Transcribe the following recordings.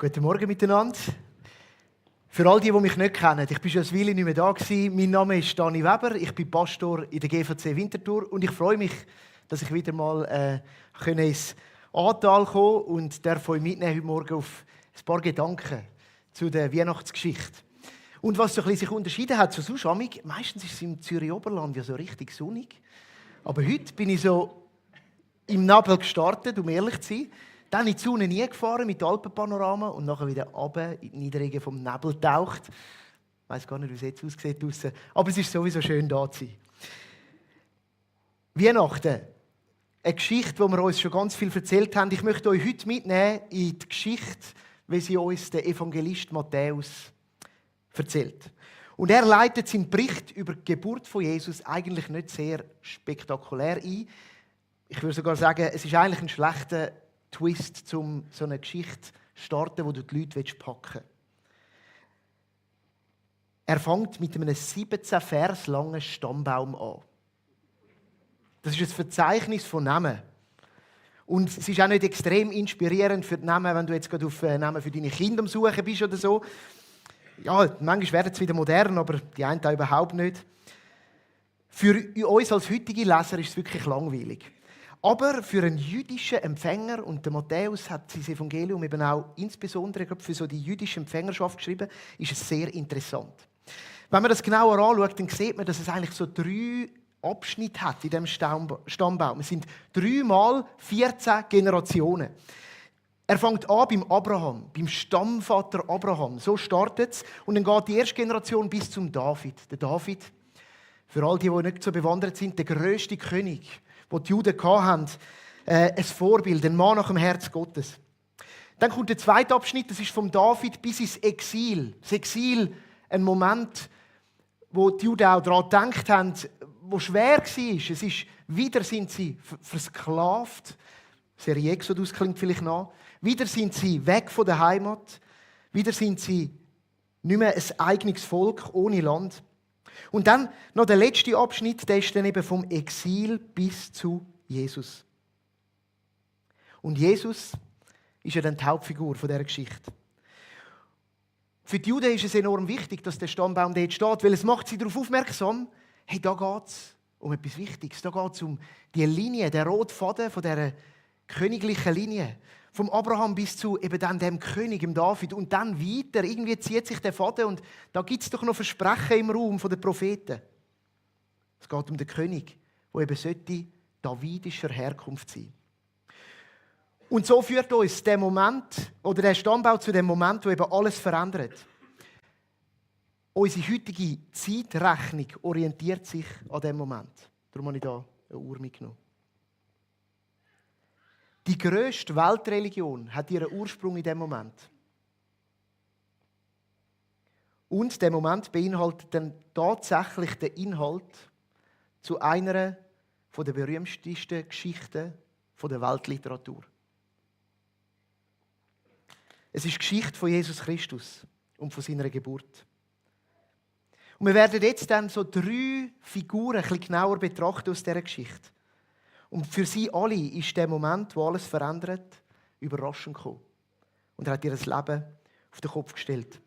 Guten Morgen miteinander. Für all die mich nicht kennen, ich bin schon eine Weile nicht mehr da gewesen. Mein Name ist Dani Weber, ich bin Pastor in der GVC Winterthur und ich freue mich, dass ich wieder mal ins Ahrtal kommen und darf euch mitnehmen heute Morgen auf ein paar Gedanken zu der Weihnachtsgeschichte. Und was so ein bisschen sich unterschieden hat zu sonst, meistens ist es im Zürich Oberland ja so richtig sonnig. Aber heute bin ich so im Nebel gestartet, um ehrlich zu sein. Dann in die Sonne nie gefahren mit Alpenpanorama und nachher wieder runter in die Niederungen vom Nebel getaucht. Ich weiss gar nicht, wie es jetzt aussieht draussen. Aber es ist sowieso schön, da zu sein. Weihnachten. Eine Geschichte, die wir uns schon ganz viel erzählt haben. Ich möchte euch heute mitnehmen in die Geschichte, wie sie uns der Evangelist Matthäus erzählt. Und er leitet seinen Bericht über die Geburt von Jesus eigentlich nicht sehr spektakulär ein. Ich würde sogar sagen, es ist eigentlich ein schlechter Twist, um so eine Geschichte zu starten, wo du die Leute packen willst. Er fängt mit einem 17 Vers langen Stammbaum an. Das ist ein Verzeichnis von Namen. Und es ist auch nicht extrem inspirierend für die Namen, wenn du jetzt gerade auf Namen für deine Kinder am Suchen bist oder so. Ja, manchmal werden es wieder modern, aber die einen auch überhaupt nicht. Für uns als heutige Leser ist es wirklich langweilig. Aber für einen jüdischen Empfänger, und der Matthäus hat sein Evangelium eben auch insbesondere für so die jüdische Empfängerschaft geschrieben, ist es sehr interessant. Wenn man das genauer anschaut, dann sieht man, dass es eigentlich so 3 Abschnitte hat in diesem Stammbaum. Es sind 3 mal 14 Generationen. Er fängt an beim Abraham, beim Stammvater Abraham. So startet es. Und dann geht die erste Generation bis zum David. Der David, für all die nicht so bewandert sind, der grösste König, wo die Juden hatten, ein Vorbild, ein Mann nach dem Herz Gottes. Dann kommt der zweite Abschnitt, das ist vom David bis ins Exil. Das Exil, ein Moment, wo die Juden auch daran gedacht haben, wo schwer war. Es ist, wieder sind sie versklavt. Serie Exodus klingt vielleicht nach. Wieder sind sie weg von der Heimat. Wieder sind sie nicht mehr ein eigenes Volk ohne Land. Und dann noch der letzte Abschnitt, der ist dann eben vom Exil bis zu Jesus. Und Jesus ist ja dann die Hauptfigur dieser Geschichte. Für die Juden ist es enorm wichtig, dass der Stammbaum dort steht, weil es macht sie darauf aufmerksam, hey, da geht es um etwas Wichtiges. Da geht es um die Linie, der rote Faden von dieser königlichen Linie. Vom Abraham bis zu eben dann dem König, dem David. Und dann weiter. Irgendwie zieht sich der Faden. Und da gibt es doch noch Versprechen im Raum von den Propheten. Es geht um den König, der eben sollte davidischer Herkunft sein. Und so führt uns der Moment, oder der Stammbau zu dem Moment, wo eben alles verändert. Unsere heutige Zeitrechnung orientiert sich an diesem Moment. Darum habe ich hier eine Uhr mitgenommen. Die grösste Weltreligion hat ihren Ursprung in diesem Moment. Und der Moment beinhaltet dann tatsächlich den Inhalt zu einer der berühmtesten Geschichten der Weltliteratur. Es ist die Geschichte von Jesus Christus und von seiner Geburt. Und wir werden jetzt dann so 3 Figuren ein bisschen genauer betrachten aus dieser Geschichte. Und für sie alle ist der Moment, wo alles verändert, überraschend gekommen. Und er hat ihr Leben auf den Kopf gestellt.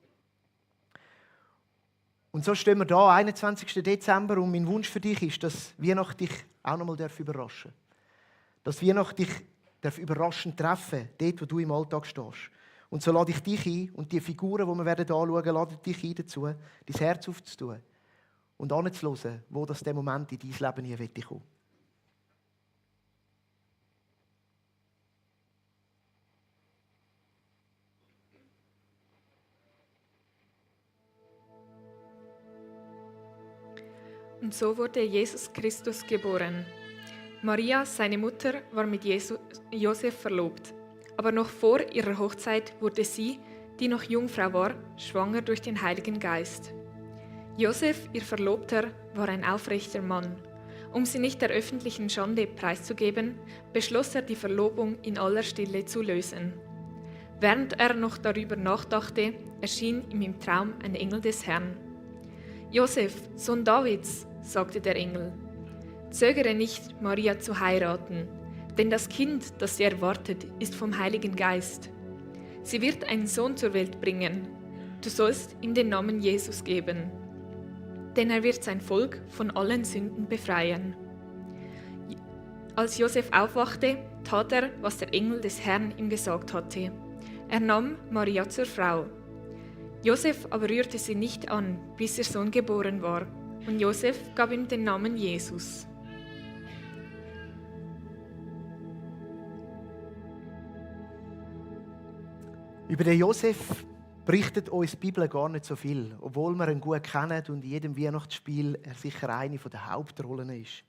Und so stehen wir da, 21. Dezember, und mein Wunsch für dich ist, dass Weihnachten dich auch noch mal überraschen darf. Dass Weihnachten dich überraschend treffen darf, dort, wo du im Alltag stehst. Und so lade ich dich ein, und die Figuren, die wir anschauen werden, lade dich ein dazu, dein Herz aufzutun und anzuhören, wo das der Moment in dein Leben hier kommen will. Und so wurde Jesus Christus geboren. Maria, seine Mutter, war mit Josef verlobt. Aber noch vor ihrer Hochzeit wurde sie, die noch Jungfrau war, schwanger durch den Heiligen Geist. Josef, ihr Verlobter, war ein aufrechter Mann. Um sie nicht der öffentlichen Schande preiszugeben, beschloss er, die Verlobung in aller Stille zu lösen. Während er noch darüber nachdachte, erschien ihm im Traum ein Engel des Herrn. »Josef, Sohn Davids«, sagte der Engel, »zögere nicht, Maria zu heiraten, denn das Kind, das sie erwartet, ist vom Heiligen Geist. Sie wird einen Sohn zur Welt bringen. Du sollst ihm den Namen Jesus geben, denn er wird sein Volk von allen Sünden befreien. Als Josef aufwachte, tat er, was der Engel des Herrn ihm gesagt hatte. Er nahm Maria zur Frau. Josef aber rührte sie nicht an, bis ihr Sohn geboren war, und Josef gab ihm den Namen Jesus. Über den Josef berichtet uns die Bibel gar nicht so viel, obwohl wir ihn gut kennen und in jedem Weihnachtsspiel er sicher eine der Hauptrollen ist.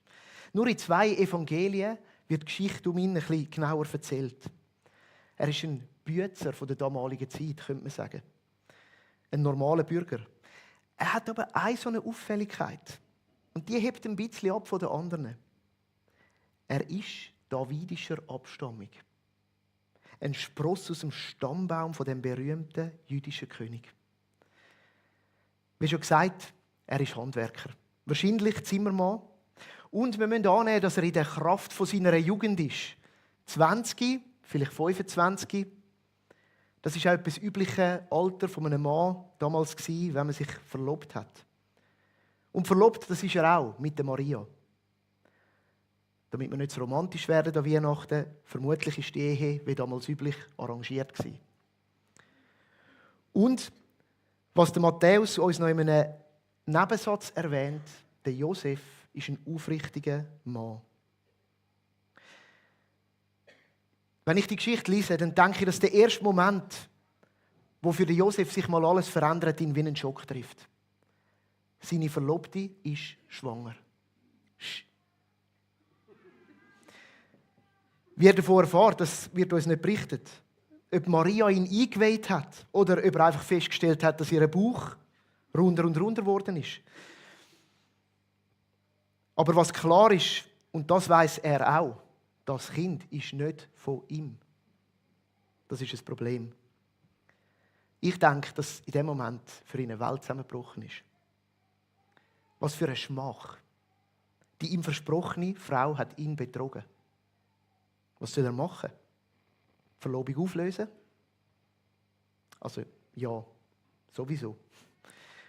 Nur in 2 Evangelien wird die Geschichte um ihn ein bisschen genauer erzählt. Er ist ein Büzer der damaligen Zeit, könnte man sagen. Ein normaler Bürger. Er hat aber eine Auffälligkeit. Und die hebt ein bisschen ab von den anderen. Er ist davidischer Abstammung. Ein Spross aus dem Stammbaum von dem berühmten jüdischen König. Wie schon gesagt, er ist Handwerker. Wahrscheinlich Zimmermann. Und wir müssen annehmen, dass er in der Kraft von seiner Jugend ist. 20, vielleicht 25. Das ist auch das übliche Alter von einem Mann damals gewesen, wenn man sich verlobt hat. Und verlobt, das ist er auch mit der Maria. Damit wir nicht so romantisch werden an Weihnachten, vermutlich ist die Ehe, wie damals üblich, arrangiert gewesen. Und was der Matthäus uns noch in einem Nebensatz erwähnt, der Josef ist ein aufrichtiger Mann. Wenn ich die Geschichte lese, dann denke ich, dass der erste Moment, wo für den Josef sich mal alles verändert, ihn wie einen Schock trifft. Seine Verlobte ist schwanger. Wie er davon erfährt, das wird uns nicht berichtet. Ob Maria ihn eingeweiht hat oder ob er einfach festgestellt hat, dass ihr Bauch runder und runder geworden ist. Aber was klar ist, und das weiß er auch, das Kind ist nicht von ihm. Das ist ein Problem. Ich denke, dass in dem Moment für ihn eine Welt zusammengebrochen ist. Was für ein Schmach. Die ihm versprochene Frau hat ihn betrogen. Was soll er machen? Verlobung auflösen? Also, ja, sowieso.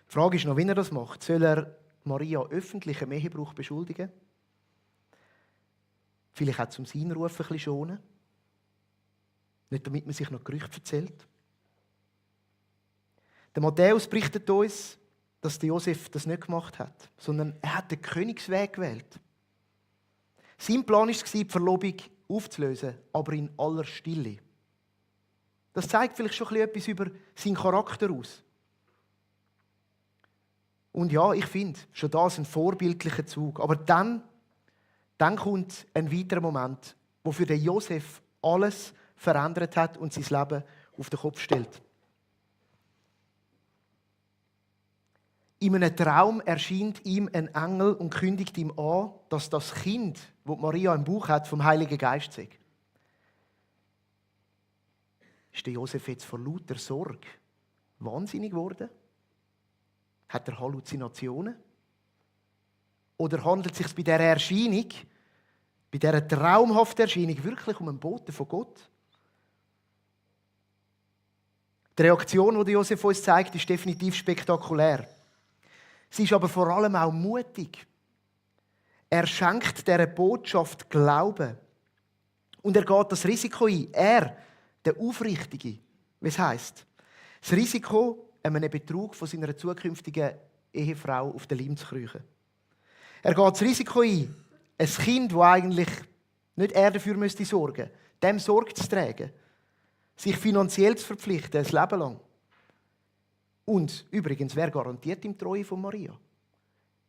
Die Frage ist noch, wie er das macht. Soll er Maria öffentlichen Ehebruch beschuldigen? Vielleicht auch zum seinen Ruf ein bisschen schonen? Nicht, damit man sich noch Gerüchte erzählt? Der Matthäus berichtet uns, dass der Josef das nicht gemacht hat, sondern er hat den Königsweg gewählt. Sein Plan war es, die Verlobung aufzulösen, aber in aller Stille. Das zeigt vielleicht schon etwas über seinen Charakter aus. Und ja, ich finde, schon das ein vorbildlicher Zug. Aber dann kommt ein weiterer Moment, wo für den Josef alles verändert hat und sein Leben auf den Kopf stellt. In einem Traum erscheint ihm ein Engel und kündigt ihm an, dass das Kind, das Maria im Bauch hat, vom Heiligen Geist sei. Ist der Josef jetzt vor lauter Sorge wahnsinnig geworden? Hat er Halluzinationen? Oder handelt es sich bei dieser Erscheinung, bei dieser traumhaften Erscheinung, wirklich um einen Boten von Gott? Die Reaktion, die Josef uns zeigt, ist definitiv spektakulär. Sie ist aber vor allem auch mutig. Er schenkt dieser Botschaft Glauben. Und er geht das Risiko ein. Er, der Aufrichtige, wie es heisst. Das Risiko, einem Betrug von seiner zukünftigen Ehefrau auf den Leim zu kriechen. Er geht das Risiko ein, ein Kind, das eigentlich nicht er dafür müsste sorgen, dem Sorge zu tragen, sich finanziell zu verpflichten, ein Leben lang. Und übrigens, wer garantiert ihm die Treue von Maria?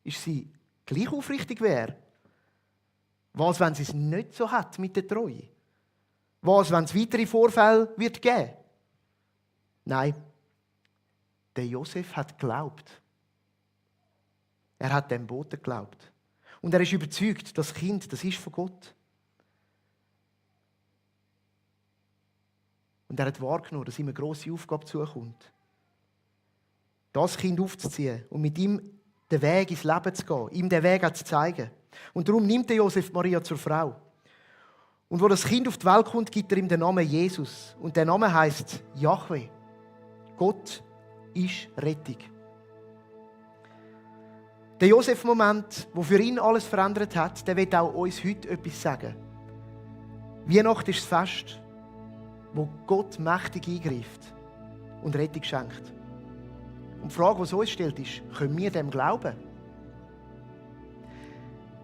Ist sie gleich aufrichtig wie er? Was, wenn sie es nicht so hat mit der Treue? Was, wenn es weitere Vorfälle wird geben? Nein, der Josef hat geglaubt. Er hat dem Boten geglaubt. Und er ist überzeugt, das Kind, das ist von Gott. Und er hat wahrgenommen, dass ihm eine grosse Aufgabe zukommt. Das Kind aufzuziehen und mit ihm den Weg ins Leben zu gehen, ihm den Weg zu zeigen. Und darum nimmt der Josef Maria zur Frau. Und wo das Kind auf die Welt kommt, gibt er ihm den Namen Jesus. Und der Name heißt Jahwe. Gott ist Rettung. Der Josef-Moment, der für ihn alles verändert hat, der wird auch uns heute etwas sagen. Weihnachten ist das Fest, wo Gott mächtig eingreift und Rettung schenkt. Und die Frage, die uns stellt, ist, können wir dem glauben?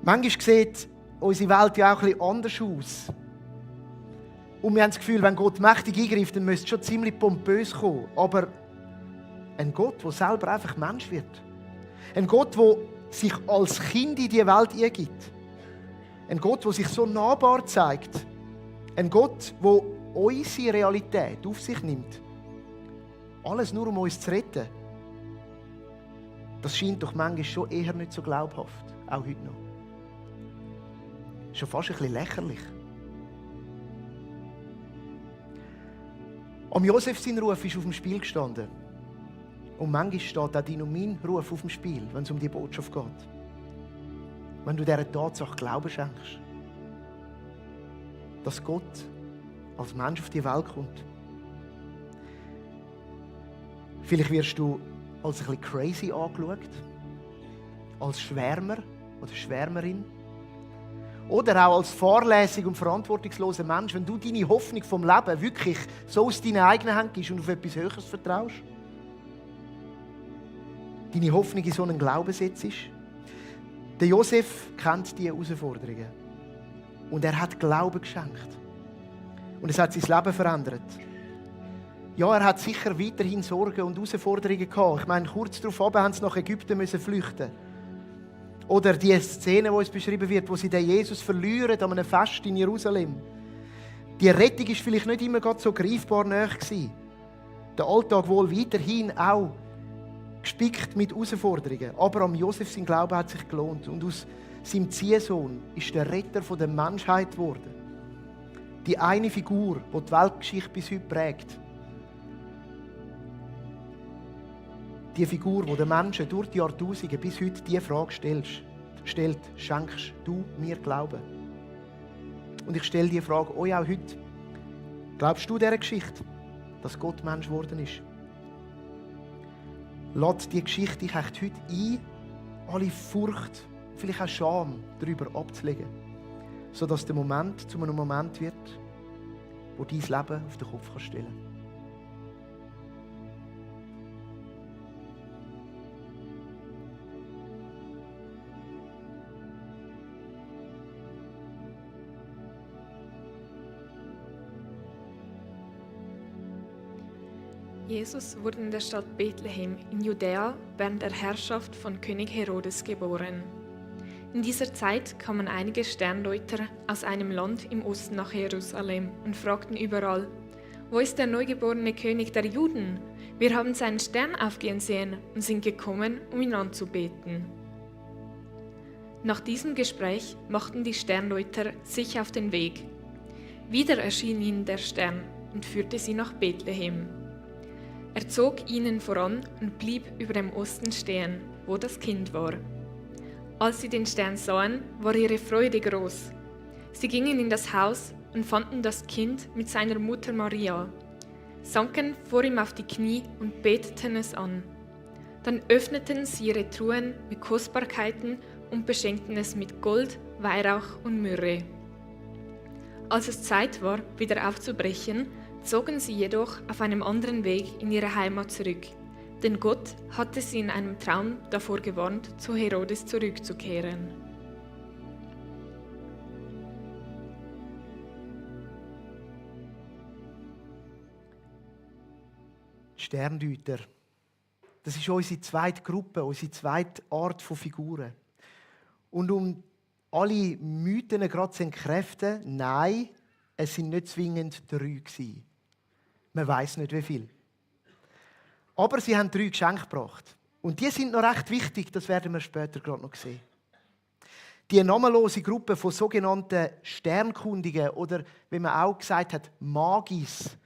Manchmal sieht unsere Welt ja auch ein bisschen anders aus. Und wir haben das Gefühl, wenn Gott mächtig eingreift, dann müsste es schon ziemlich pompös kommen. Aber ein Gott, der selber einfach Mensch wird. Ein Gott, der sich als Kind in die Welt eingibt. Ein Gott, der sich so nahbar zeigt. Ein Gott, der unsere Realität auf sich nimmt. Alles nur, um uns zu retten. Das scheint doch manchmal schon eher nicht so glaubhaft. Auch heute noch. Schon fast ein bisschen lächerlich. Am Josef sein Ruf ist auf dem Spiel gestanden. Und manchmal steht auch dein und mein Ruf auf dem Spiel, wenn es um die Botschaft geht. Wenn du dieser Tatsache Glauben schenkst. Dass Gott als Mensch auf die Welt kommt. Vielleicht wirst du als ein bisschen crazy angeschaut. Als Schwärmer oder Schwärmerin. Oder auch als fahrlässig und verantwortungsloser Mensch, wenn du deine Hoffnung vom Leben wirklich so aus deinen eigenen Händen gibst und auf etwas Höheres vertraust. Deine Hoffnung in so einen Glauben setzt. Der Josef kennt diese Herausforderungen. Und er hat Glauben geschenkt. Und es hat sein Leben verändert. Ja, er hat sicher weiterhin Sorgen und Herausforderungen gehabt. Ich meine, kurz darauf haben sie nach Ägypten flüchten. Oder die Szene, die uns beschrieben wird, wo sie den Jesus verlieren an einem Fest in Jerusalem. Die Rettung war vielleicht nicht immer so greifbar nahe gewesen. Der Alltag wohl weiterhin auch gespickt mit Herausforderungen. Aber am Josef sein Glaube hat sich gelohnt. Und aus seinem Ziehsohn ist der Retter der Menschheit geworden. Die eine Figur, die die Weltgeschichte bis heute prägt. Die Figur, die den Menschen durch die Jahrtausende bis heute diese Frage stellt, schenkst du mir Glauben? Und ich stelle diese Frage euch auch heute. Glaubst du dieser Geschichte, dass Gott Mensch geworden ist? Lass die Geschichte dich echt heute ein, alle Furcht, vielleicht auch Scham darüber abzulegen, sodass der Moment zu einem Moment wird, wo dein Leben auf den Kopf stellen kann. Jesus wurde in der Stadt Bethlehem in Judäa während der Herrschaft von König Herodes geboren. In dieser Zeit kamen einige Sterndeuter aus einem Land im Osten nach Jerusalem und fragten überall: Wo ist der neugeborene König der Juden? Wir haben seinen Stern aufgehen sehen und sind gekommen, um ihn anzubeten. Nach diesem Gespräch machten die Sterndeuter sich auf den Weg. Wieder erschien ihnen der Stern und führte sie nach Bethlehem. Er zog ihnen voran und blieb über dem Osten stehen, wo das Kind war. Als sie den Stern sahen, war ihre Freude groß. Sie gingen in das Haus und fanden das Kind mit seiner Mutter Maria, sanken vor ihm auf die Knie und beteten es an. Dann öffneten sie ihre Truhen mit Kostbarkeiten und beschenkten es mit Gold, Weihrauch und Myrrhe. Als es Zeit war, wieder aufzubrechen, zogen sie jedoch auf einem anderen Weg in ihre Heimat zurück, denn Gott hatte sie in einem Traum davor gewarnt, zu Herodes zurückzukehren. Die Sterndeuter. Das ist unsere zweite Gruppe, unsere zweite Art von Figuren. Und um alle Mythen gerade zu entkräften, nein, es sind nicht zwingend 3 gewesen. Man weiss nicht, wie viel. Aber sie haben 3 Geschenke gebracht. Und die sind noch recht wichtig, das werden wir später gerade noch sehen. Die namenlose Gruppe von sogenannten Sternkundigen oder, wie man auch gesagt hat, Magis.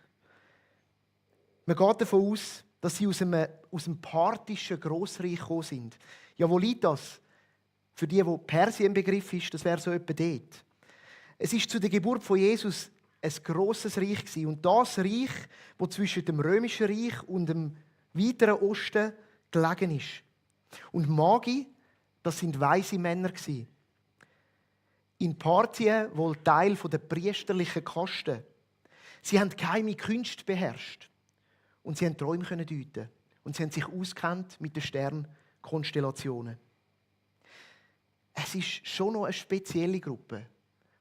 Man geht davon aus, dass sie aus dem parthischen Grossreich gekommen sind. Ja, wo liegt das? Für die Persien im Begriff ist, das wäre so etwa dort. Es ist zu der Geburt von Jesus ein grosses Reich gewesen. Und das Reich, das zwischen dem römischen Reich und dem weiteren Osten gelegen ist. Und Magi, das sind weise Männer gewesen. In Parthien wohl Teil der priesterlichen Kaste. Sie haben geheime Künste beherrscht. Und sie haben Träume deuten. Und sie haben sich auskennt mit den Sternkonstellationen. Es ist schon noch eine spezielle Gruppe,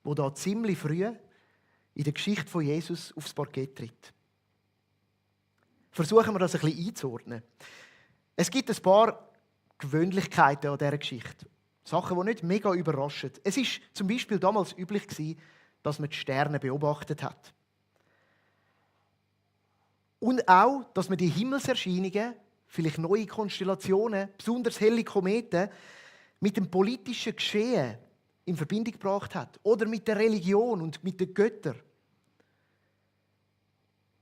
die da ziemlich früh in der Geschichte von Jesus aufs Parkett tritt. Versuchen wir das ein bisschen einzuordnen. Es gibt ein paar Gewöhnlichkeiten an dieser Geschichte. Sachen, die nicht mega überraschen. Es war zum Beispiel damals üblich, dass man die Sterne beobachtet hat. Und auch, dass man die Himmelserscheinungen, vielleicht neue Konstellationen, besonders helle Kometen, mit dem politischen Geschehen in Verbindung gebracht hat. Oder mit der Religion und mit den Göttern.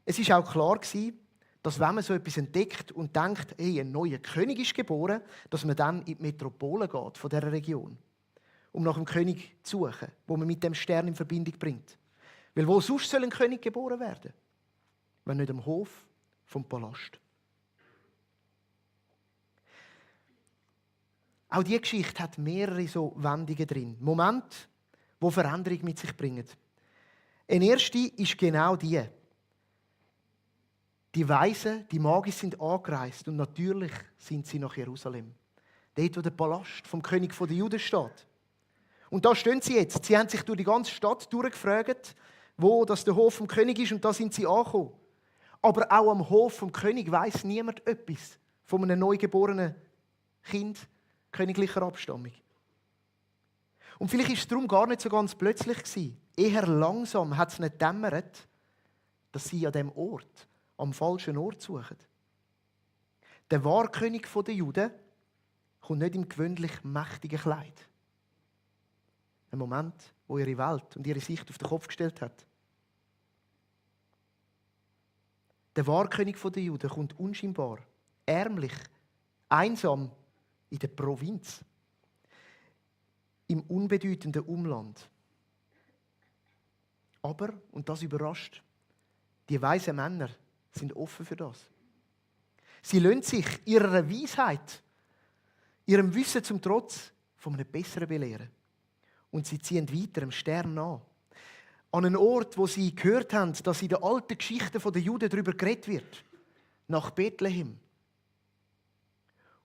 Es war auch klar, dass wenn man so etwas entdeckt und denkt, hey, ein neuer König ist geboren, dass man dann in die Metropole geht von dieser Region, um nach dem König zu suchen, wo man mit dem Stern in Verbindung bringt. Weil wo sonst soll ein König geboren werden? Wenn nicht am Hof vom Palast. Auch diese Geschichte hat mehrere so Wendungen drin. Momente, die Veränderung mit sich bringen. Eine erste ist genau die. Die Weisen, die Magier sind angereist und natürlich sind sie nach Jerusalem. Dort, wo der Palast vom König der Juden steht. Und da stehen sie jetzt. Sie haben sich durch die ganze Stadt durchgefragt, wo das der Hof vom König ist, und da sind sie angekommen. Aber auch am Hof vom König weiss niemand etwas von einem neugeborenen Kind königlicher Abstammung. Und vielleicht war es darum gar nicht so ganz plötzlich gewesen. Eher langsam hat es nicht dämmert, dass sie an diesem Ort, am falschen Ort suchen. Der wahre König der Juden kommt nicht im gewöhnlich mächtigen Kleid. Ein Moment, wo ihre Welt und ihre Sicht auf den Kopf gestellt hat. Der wahre König der Juden kommt unscheinbar, ärmlich, einsam in der Provinz, im unbedeutenden Umland. Aber, und das überrascht, die weisen Männer sind offen für das. Sie lassen sich ihrer Weisheit, ihrem Wissen zum Trotz von einem Besseren belehren. Und sie ziehen weiter dem Stern nach. An einen Ort, wo sie gehört haben, dass in den alten Geschichten der Juden darüber geredet wird. Nach Bethlehem.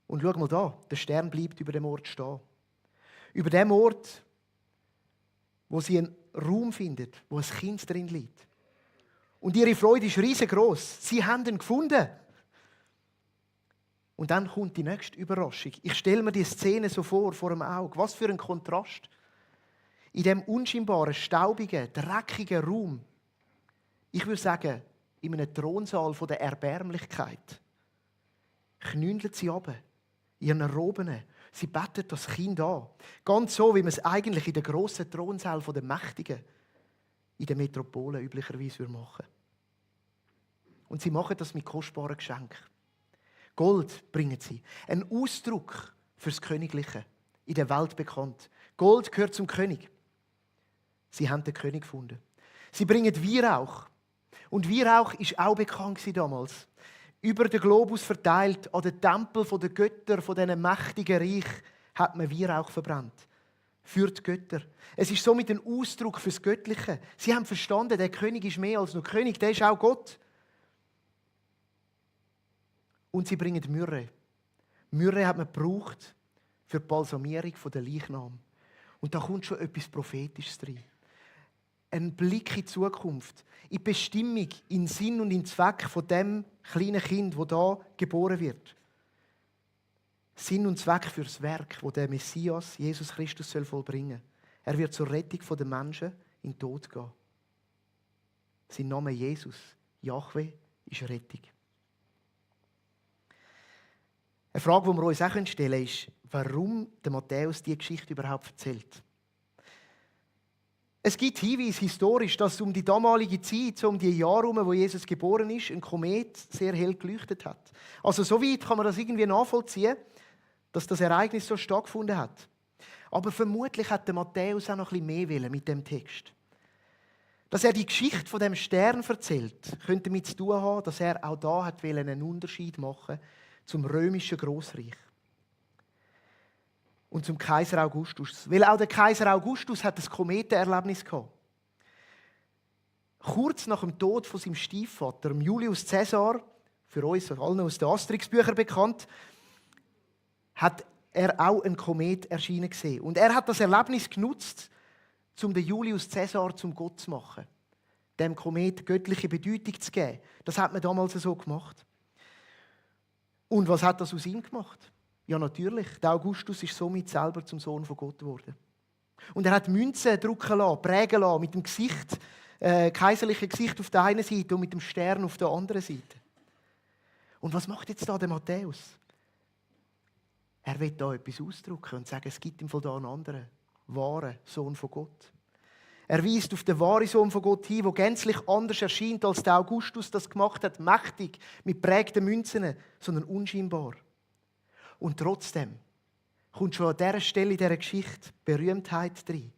Und schau mal da, der Stern bleibt über dem Ort stehen. Über dem Ort, wo sie einen Raum findet, wo ein Kind drin liegt. Und ihre Freude ist riesengroß. Sie haben ihn gefunden. Und dann kommt die nächste Überraschung. Ich stelle mir die Szene so vor dem Auge. Was für ein Kontrast. In diesem unscheinbaren, staubigen, dreckigen Raum. Ich würde sagen, in einem Thronsaal von der Erbärmlichkeit. Knündeln sie runter, in ihren Roben. Sie beten das Kind an. Ganz so, wie man es eigentlich in den grossen Thronsaal der Mächtigen in den Metropolen üblicherweise machen würde. Und sie machen das mit kostbaren Geschenken. Gold bringen sie. Ein Ausdruck fürs Königliche. In der Welt bekannt. Gold gehört zum König. Sie haben den König gefunden. Sie bringen Weihrauch. Und Weihrauch war auch bekannt damals. Über den Globus verteilt, an den Tempel der Götter, von diesen mächtigen Reich, hat man Weihrauch verbrannt. Für die Götter. Es ist somit ein Ausdruck fürs Göttliche. Sie haben verstanden, der König ist mehr als nur König, der ist auch Gott. Und sie bringen Myrrhe. Myrrhe hat man gebraucht für die Balsamierung der Leichnam. Und da kommt schon etwas Prophetisches rein. Ein Blick in die Zukunft, in die Bestimmung, in den Sinn und in den Zweck von dem kleinen Kind, das da geboren wird. Sinn und Zweck für das Werk, das der Messias, Jesus Christus, vollbringen soll. Er wird zur Rettung der Menschen in den Tod gehen. Sein Name Jesus, Jahwe, ist Rettung. Eine Frage, die wir uns auch stellen können, ist, warum der Matthäus diese Geschichte überhaupt erzählt. Es gibt Hinweise historisch, dass um die damalige Zeit, so um die Jahre herum, wo Jesus geboren ist, ein Komet sehr hell geleuchtet hat. Also so weit kann man das irgendwie nachvollziehen, dass das Ereignis so stattgefunden hat. Aber vermutlich hat der Matthäus auch noch ein bisschen mehr wollen mit dem Text. Dass er die Geschichte von dem Stern erzählt, könnte damit zu tun haben, dass er auch da hat einen Unterschied machen zum römischen Grossreich und zum Kaiser Augustus. Weil auch der Kaiser Augustus hat ein Kometenerlebnis gehabt. Kurz nach dem Tod von seinem Stiefvater, Julius Caesar, für uns allen aus den Asterix-Büchern bekannt, hat er auch einen Komet erschienen gesehen. Und er hat das Erlebnis genutzt, um den Julius Caesar zum Gott zu machen. Dem Komet göttliche Bedeutung zu geben. Das hat man damals so gemacht. Und was hat das aus ihm gemacht? Ja, natürlich. Der Augustus ist somit selber zum Sohn von Gott geworden. Und er hat Münzen drucken lassen, prägen lassen, mit dem Gesicht, kaiserlichen Gesicht auf der einen Seite und mit dem Stern auf der anderen Seite. Und was macht jetzt da der Matthäus? Er will da etwas ausdrücken und sagen, es gibt im Fall da einen anderen, wahren Sohn von Gott. Er weist auf den wahren Sohn von Gott hin, der gänzlich anders erscheint, als der Augustus das gemacht hat, mächtig, mit prägten Münzen, sondern unscheinbar. Und trotzdem kommt schon an dieser Stelle in dieser Geschichte Berühmtheit drin,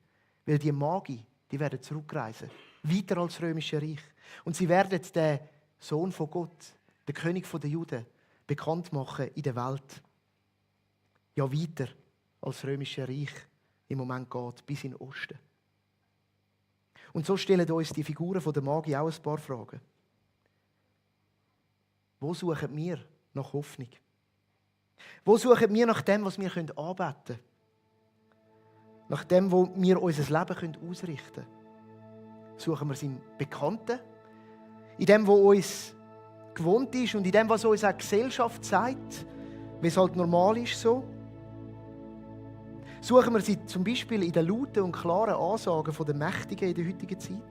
weil die Magi, die werden zurückreisen, weiter als römische Reich. Und sie werden den Sohn von Gott, den König der Juden, bekannt machen in der Welt. Ja, weiter als römische Reich im Moment geht, bis in den Osten. Und so stellen uns die Figuren der Magi auch ein paar Fragen. Wo suchen wir nach Hoffnung? Wo suchen wir nach dem, was wir anbeten können? Nach dem, wo wir unser Leben ausrichten können? Suchen wir es im Bekannten? In dem, was uns gewohnt ist und in dem, was uns auch die Gesellschaft sagt, wie es halt normal ist so? Suchen wir sie zum Beispiel in den lauten und klaren Ansagen der Mächtigen in der heutigen Zeit?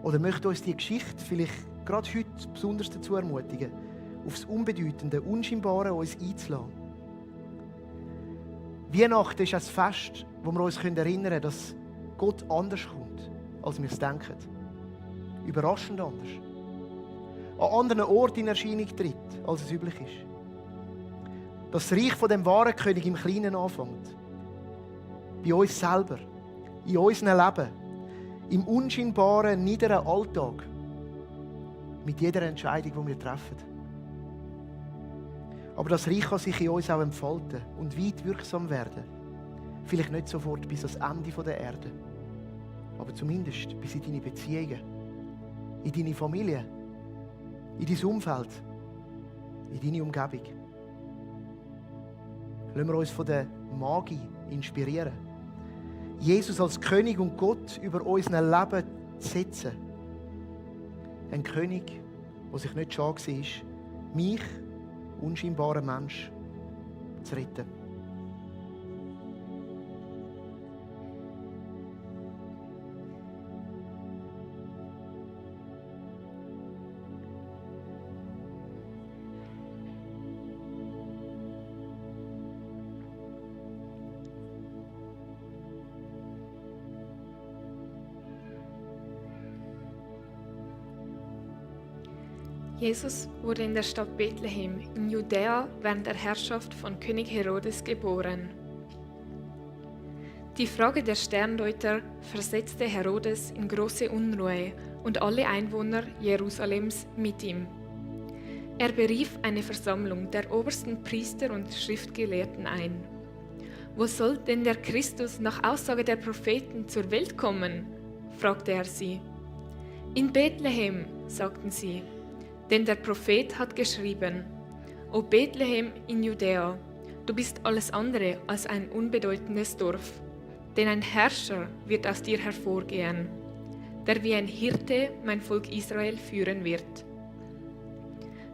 Oder möchte uns die Geschichte vielleicht gerade heute besonders dazu ermutigen, aufs Unbedeutende, Unscheinbare uns einzulassen? Weihnachten ist ein Fest, wo wir uns erinnern können, dass Gott anders kommt, als wir es denken. Überraschend anders. An anderen Orten in Erscheinung tritt, als es üblich ist. Dass das Reich von dem wahren König im Kleinen anfängt. Bei uns selber, in unserem Leben, im unscheinbaren, niederen Alltag, mit jeder Entscheidung, die wir treffen. Aber das Reich kann sich in uns auch entfalten und weit wirksam werden. Vielleicht nicht sofort bis ans Ende der Erde, aber zumindest bis in deine Beziehungen, in deine Familie, in dein Umfeld, in deine Umgebung. Lassen wir uns von der Magie inspirieren. Jesus als König und Gott über unser Leben zu setzen. Ein König, der sich nicht schade war, mich, unscheinbaren Mensch, zu retten. Jesus wurde in der Stadt Bethlehem in Judäa während der Herrschaft von König Herodes geboren. Die Frage der Sterndeuter versetzte Herodes in große Unruhe und alle Einwohner Jerusalems mit ihm. Er berief eine Versammlung der obersten Priester und Schriftgelehrten ein. Wo soll denn der Christus nach Aussage der Propheten zur Welt kommen? Fragte er sie. In Bethlehem, sagten sie. Denn der Prophet hat geschrieben, O Bethlehem in Judäa, du bist alles andere als ein unbedeutendes Dorf, denn ein Herrscher wird aus dir hervorgehen, der wie ein Hirte mein Volk Israel führen wird.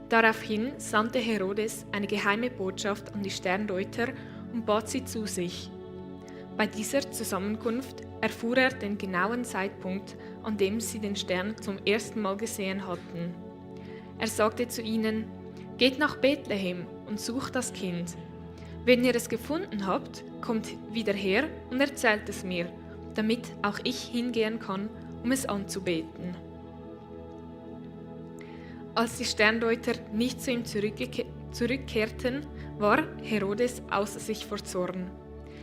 Daraufhin sandte Herodes eine geheime Botschaft an die Sterndeuter und bat sie zu sich. Bei dieser Zusammenkunft erfuhr er den genauen Zeitpunkt, an dem sie den Stern zum ersten Mal gesehen hatten. Er sagte zu ihnen, geht nach Bethlehem und sucht das Kind. Wenn ihr es gefunden habt, kommt wieder her und erzählt es mir, damit auch ich hingehen kann, um es anzubeten. Als die Sterndeuter nicht zu ihm zurückkehrten, war Herodes außer sich vor Zorn.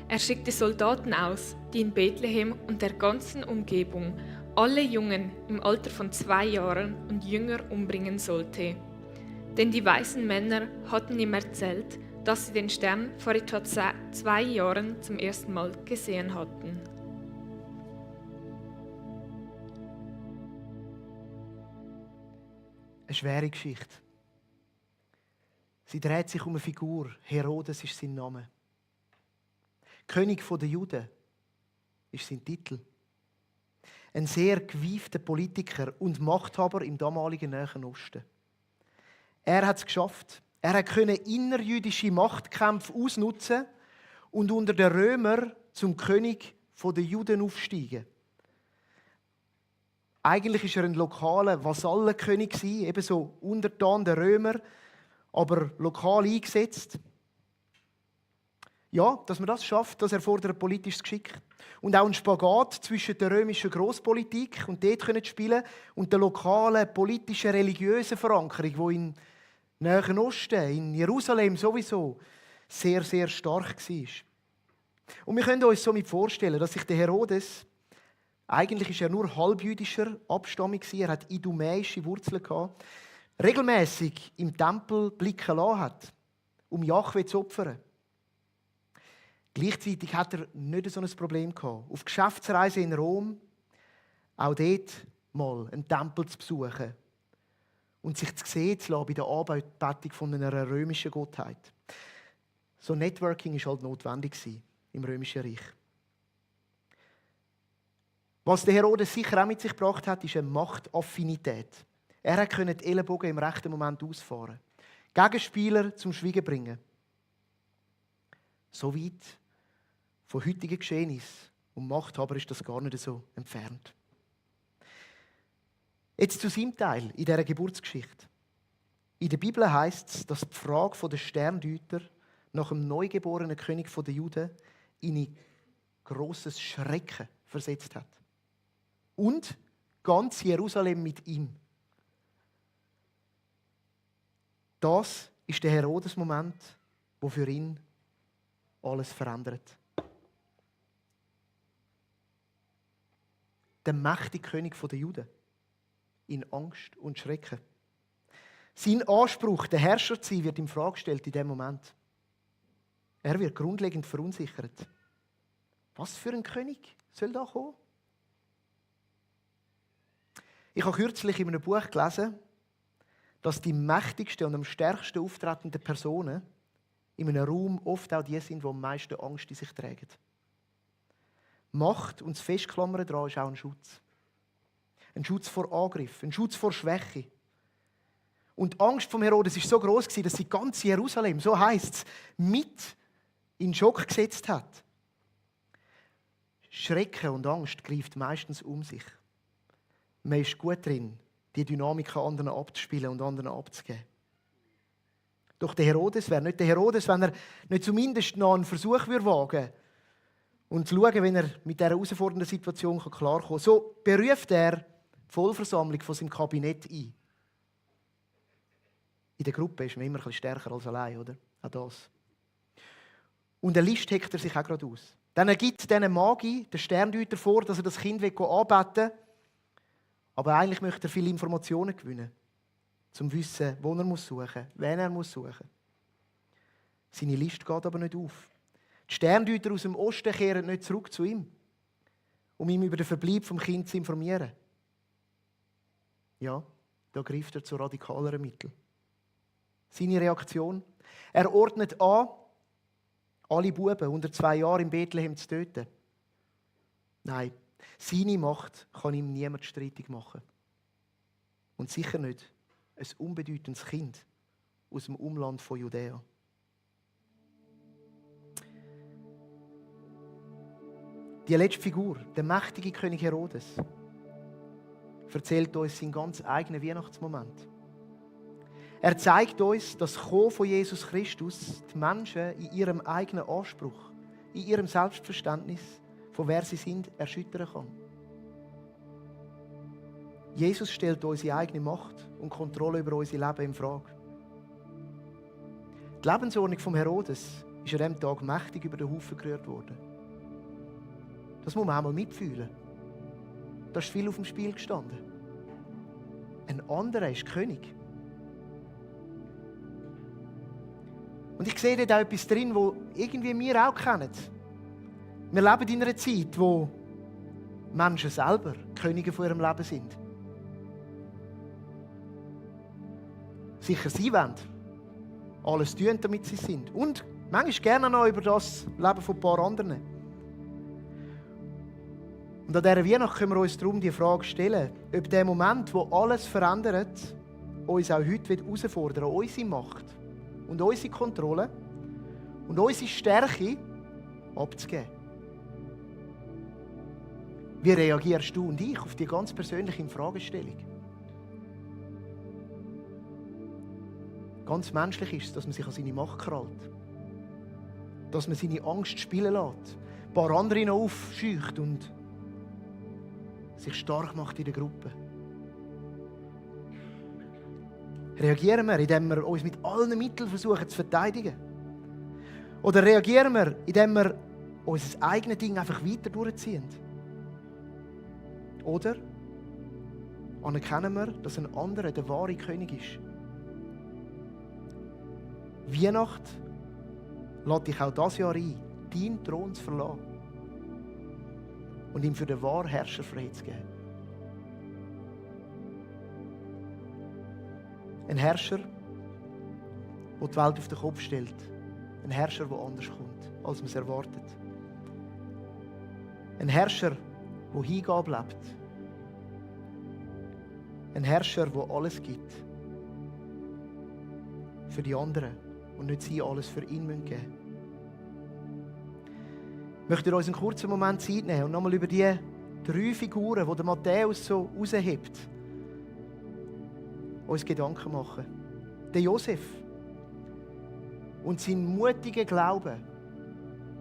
Er schickte Soldaten aus, die in Bethlehem und der ganzen Umgebung alle Jungen im Alter von 2 Jahren und jünger umbringen sollte. Denn die weisen Männer hatten ihm erzählt, dass sie den Stern vor etwa 2 Jahren zum ersten Mal gesehen hatten. Eine schwere Geschichte. Sie dreht sich um eine Figur. Herodes ist sein Name. König der Juden ist sein Titel. Ein sehr gewiefter Politiker und Machthaber im damaligen Nahen Osten. Er hat es geschafft. Er konnte innerjüdische Machtkämpfe ausnutzen und unter den Römern zum König der Juden aufsteigen. Eigentlich war er ein lokaler Vasallenkönig, ebenso untertan der Römer, aber lokal eingesetzt. Ja, dass man das schafft, das erfordert politisches Geschick. Und auch ein Spagat zwischen der römischen Grosspolitik und dort können spielen und der lokalen politischen, religiösen Verankerung, die im Nahen Osten, in Jerusalem sowieso, sehr, sehr stark war. Und wir können uns somit vorstellen, dass sich der Herodes, eigentlich ist er nur halbjüdischer Abstammung, er hat idumäische Wurzeln gehabt, regelmäßig im Tempel blicken lassen hat, um Jahwe zu opfern. Gleichzeitig hat er nicht so ein Problem gehabt. Auf Geschäftsreise in Rom, auch dort mal einen Tempel zu besuchen und sich zu sehen zu lassen bei der Anbetung von einer römischen Gottheit. So Networking war halt notwendig im Römischen Reich. Was der Herodes sicher auch mit sich gebracht hat, ist eine Machtaffinität. Er konnte die Ellenbogen im rechten Moment ausfahren. Gegenspieler zum Schweigen bringen. So weit von heutigen Geschehnissen und Machthaber ist das gar nicht so entfernt. Jetzt zu seinem Teil in dieser Geburtsgeschichte. In der Bibel heisst es, dass die Frage der Sterndeuter nach dem neugeborenen König der Juden ihn in grosses Schrecken versetzt hat. Und ganz Jerusalem mit ihm. Das ist der Herodes-Moment, der für ihn alles verändert. Der mächtige König der Juden. In Angst und Schrecken. Sein Anspruch, der Herrscher zu sein, wird in Frage gestellt in diesem Moment. Er wird grundlegend verunsichert. Was für ein König soll da kommen? Ich habe kürzlich in einem Buch gelesen, dass die mächtigsten und am stärksten auftretenden Personen in einem Raum oft auch die sind, die am meisten Angst in sich tragen. Macht und das Festklammern daran ist auch ein Schutz. Ein Schutz vor Angriff, ein Schutz vor Schwäche. Und die Angst vom Herodes war so groß, dass sie ganz Jerusalem, so heisst es, mit in Schock gesetzt hat. Schrecken und Angst greift meistens um sich. Man ist gut drin, die Dynamik an anderen abzuspielen und anderen abzugeben. Doch der Herodes wäre nicht der Herodes, wenn er nicht zumindest noch einen Versuch wagen würde und zu schauen, wenn er mit dieser herausfordernden Situation klarkommen kann. So beruft er die Vollversammlung von seinem Kabinett ein. In der Gruppe ist man immer ein bisschen stärker als allein, oder? Auch das. Und eine Liste heckt er sich auch gerade aus. Dann gibt diesen Magi, den Sterndeuter, vor, dass er das Kind anbeten will. Aber eigentlich möchte er viele Informationen gewinnen, um zu wissen, wo er suchen muss, wen er suchen muss. Seine Liste geht aber nicht auf. Die Sterndeuter aus dem Osten kehren nicht zurück zu ihm, um ihn über den Verbleib vom Kind zu informieren. Ja, da greift er zu radikaleren Mitteln. Seine Reaktion? Er ordnet an, alle Buben unter 2 Jahren in Bethlehem zu töten. Nein, seine Macht kann ihm niemand streitig machen. Und sicher nicht ein unbedeutendes Kind aus dem Umland von Judäa. Die letzte Figur, der mächtige König Herodes, erzählt uns seinen ganz eigenen Weihnachtsmoment. Er zeigt uns, dass das Kommen von Jesus Christus die Menschen in ihrem eigenen Anspruch, in ihrem Selbstverständnis, von wer sie sind, erschüttern kann. Jesus stellt unsere eigene Macht und Kontrolle über unser Leben in Frage. Die Lebensordnung von Herodes war ist an diesem Tag mächtig über den Haufen gerührt worden. Das muss man auch mal mitfühlen. Da ist viel auf dem Spiel gestanden. Ein anderer ist König. Und ich sehe dort auch etwas drin, das irgendwie wir auch kennen. Wir leben in einer Zeit, wo Menschen selber Könige von ihrem Leben sind. Sicher sie wollen alles tun, damit sie sind. Und manchmal gerne noch über das Leben von ein paar anderen. Und an dieser Weihnacht können wir uns darum die Frage stellen, ob der Moment, wo alles verändert, uns auch heute herausfordern, unsere Macht und unsere Kontrolle und unsere Stärke abzugeben. Wie reagierst du und ich auf die ganz persönliche Fragestellung? Ganz menschlich ist es, dass man sich an seine Macht krallt. Dass man seine Angst spielen lässt, ein paar andere noch aufscheucht und sich stark macht in der Gruppe. Reagieren wir, indem wir uns mit allen Mitteln versuchen zu verteidigen? Oder reagieren wir, indem wir unser eigenes Ding einfach weiter durchziehen? Oder anerkennen wir, dass ein anderer der wahre König ist? Weihnacht lädt dich auch dieses Jahr ein, deinen Thron zu verlassen und ihm für den wahren Herrscher freizugeben. Ein Herrscher, der die Welt auf den Kopf stellt. Ein Herrscher, der anders kommt, als man es erwartet. Ein Herrscher, der Hingabe lebt. Ein Herrscher, der alles gibt. Für die anderen. Und nicht sie alles für ihn geben müssen. Ich möchte uns einen kurzen Moment Zeit nehmen und nochmal über die 3 Figuren, die der Matthäus so raushebt, uns Gedanken machen. Der Josef und sein mutiger Glaube.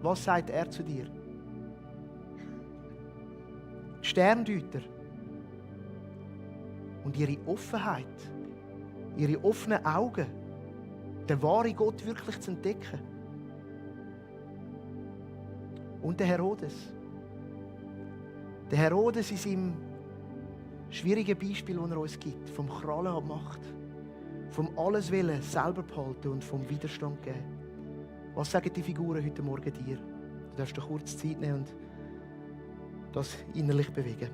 Was sagt er zu dir? Die Sterndeuter und ihre Offenheit, ihre offenen Augen, den wahren Gott wirklich zu entdecken. Und der Herodes. Der Herodes in seinem schwierigen Beispiel, das er uns gibt, vom Krallen an Macht, vom alles Willen selber behalten und vom Widerstand geben. Was sagen die Figuren heute Morgen dir? Du darfst dir kurz Zeit nehmen und das innerlich bewegen.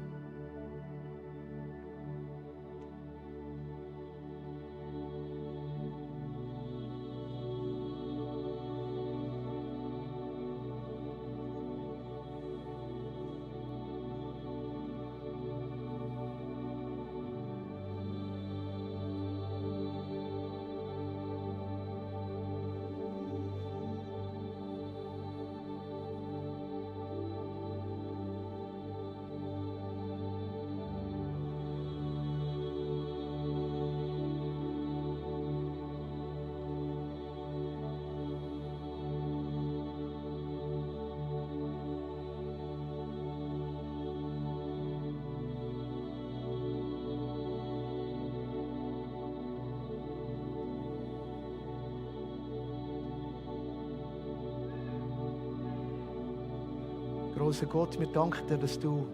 Großer Gott, wir danken dir, dass du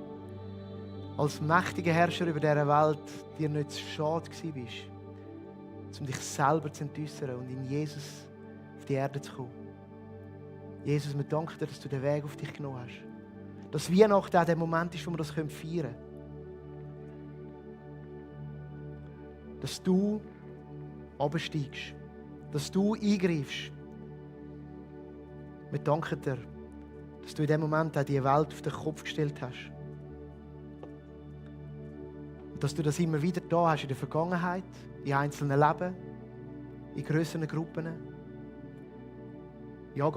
als mächtiger Herrscher über dieser Welt dir nicht zu schade gewesen bist, um dich selber zu entäußern und in Jesus auf die Erde zu kommen. Jesus, wir danken dir, dass du den Weg auf dich genommen hast. Dass Weihnachten auch der Moment ist, wo wir das feiern können. Dass du runtersteigst. Dass du eingreifst. Wir danken dir, dass du in dem Moment auch die Welt auf den Kopf gestellt hast. Und dass du das immer wieder da hast in der Vergangenheit, in einzelnen Leben, in grösseren Gruppen.